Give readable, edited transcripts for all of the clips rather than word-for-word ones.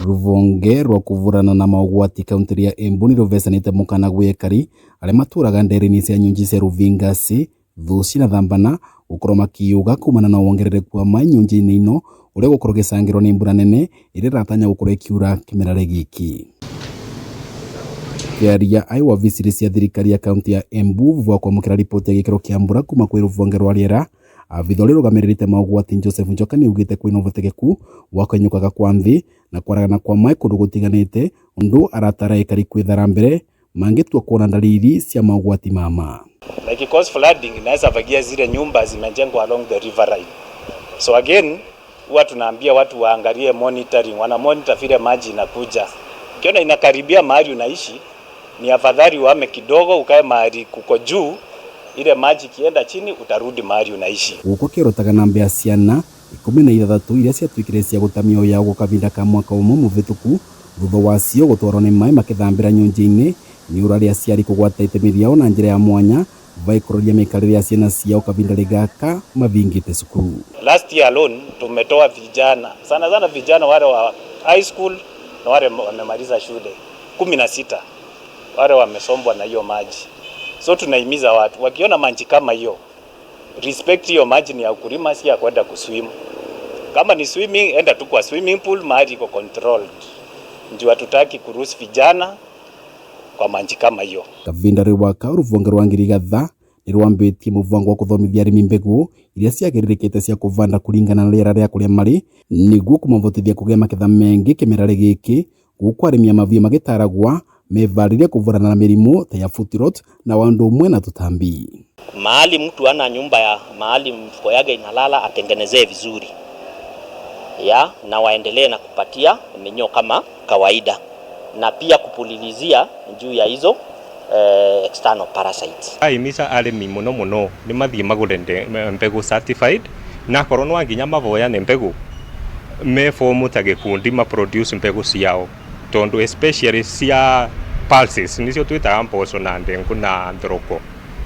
Rũhonge rwa kũvũrana na maũgwati kaunti ya Embu nĩ rũvecanĩte mũkana gwĩ ekari arĩa matũraga ndere-inĩ cia nyunji cia Ruvingasi, Thuci na Thambana gũkorwo makĩũga kumana na wongerereku wa maĩ nyunji-inĩ ino ũrĩa gũkorwo gĩcangĩrwo nĩ mbura nene ĩrĩa ĩratanya gũkorwo ĩkiura kĩmera gĩkĩ. Kĩaria ai wabici cia thirikari ya kaunti ya Embu thutha wa kwamũkĩra riboti ya gĩkĩro kĩa mbura kuma kwĩ rũhonge rwa rĩera, abitha ũrĩa ũrũgamĩrĩrĩte maũgwati Joseph Njoka nĩaugĩte kwĩna ũhotekeku wa kwenyũkaga kwa nthĩ na kwaragana kwa maĩ kũndũ gũtiganĩte ũndũ aratara ekari kwĩthara mbere mangĩtua kuona dalili cia maũgwati mama. Like cause flooding inaweza fagia zile nyumba zimejengwa along the riverine. So again huwa tunaambia watu waangalie monitoring, wana monitor vile maji inakuja. Ukiona inakaribia mahali unaishi, ni afadhali uhame kidogo ukae mahali kuko juu, ile maji ikienda chini utarudi mahali unaishi. Gũkũ kĩrotaga namba ya ciana 16 iria ciatuĩkire cia gũta mĩoyo yao gwa kahinda ka mwaka ũmwe mũhĩtũku thutha wacio gũtwarwo nĩ maĩ makĩthambĩra nyunji-inĩ nĩ ũrarĩ aciari kũgwata itemi rĩao na njĩra ya mwanya vaikũrũria mĩikarĩre ya ciana ciao kahinda gaka mavingĩte cukuru. Last year alone tumetoa vijana sana sana vijana wale wa high school na wale wamemaliza shule 16 wale wamesombwa na hiyo maji. So tunahimiza watu wakiona maji kama hiyo, respect hiyo maji ni ya kulima, si ya kwenda kuswim. Kama ni swimming, enda tu kwa swimming pool mahali iko controlled. Ndio hatutaki kuruhusu vijana kwa maji kama hiyo. Kavinda rĩu ka rũhonge rwa ngirigatha nĩ rwambĩtie mũbango wa kũthomithia arĩmi mbegũ iria ciagĩrĩrĩkĩte cia kũvanda kũringana na rĩera rĩa kũrĩa marĩ nĩguo kũmavotithia kũgĩa maketha mengĩ kĩmera gĩkĩ gũkũ arĩmi a mabiũ magĩtaragwa mevarĩrie kũvũrana na mĩrimũ ta ya foot rot na ũndũ ũmwe na tũtambi. Mahali mtu ana nyumba ya mahali mfuko yake inalala atengenezee vizuri ya na waendelee na kupatia minyoo kama kawaida, na pia kupulilizia juu ya hizo external parasites. Ahimiza arĩmi mũno mũno nĩ mathiĩ magũre mbegũ certified, na akorwo no nginya mavoyane mbegũ me form ta gĩkundi ma produce mbegũ ciao, tondũ especially cia pulses, nĩcio twĩtaga mboco na ndengũ na thoroko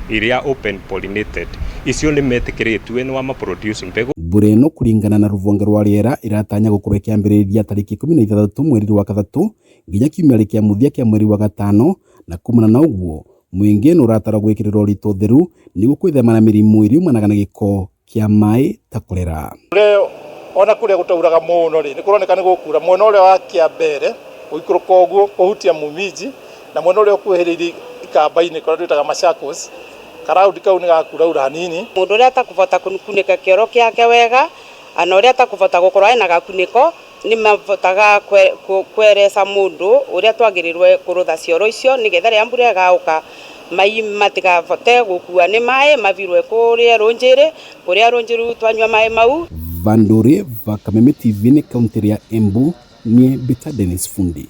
iria open pollinated, icio nĩ metĩkĩrĩtue nĩ wa ma produce mbegũ. Mbura ĩno kũringana na rũhonge rwa rĩera ĩratanya gũkorwo ĩkĩambĩrĩria tarĩki 16 mweri wa gatatũ nginya kiumia kĩa mũthia kĩa mweri wa gatano, na kumana na ũguo mũingĩ nĩ ũratarwo gwĩkĩrĩrwo ũritũ theru nĩguo kwĩthema na mĩrimũ ĩrĩa yumanaga na gĩko kĩa maĩ ta korera. Ona kuria gutauraga muno ri ni kuroneka ni gukura mwena uria wa Kiambere guikũrũka ũguo kũhutia Mumiji, na mwena ũrĩa ũkuhĩrĩirie Ikamba-inĩ kũrĩa twĩtaga Machakos, karaundi kau nĩ gakuraura hanini. Mũndũ ũrĩa atakũbota kunĩka kĩoro kĩake wega ana ũrĩa atakũbota gũkorwo ena gakunĩko nĩ mabotaga kweresa mũndũ ũrĩa twagĩrĩirwo kũrũtha cioro icio nĩgetha rĩrĩa mbura ĩgaũka mai matigabote gũkua nĩ maĩ mavirwe kũrĩa rũnjĩrĩ kũrĩa rũnjĩrĩ twanyua maĩ mau. Vanduri va Kameme TV nĩ kaunti ya Embu nie Bita Dennis Fundi.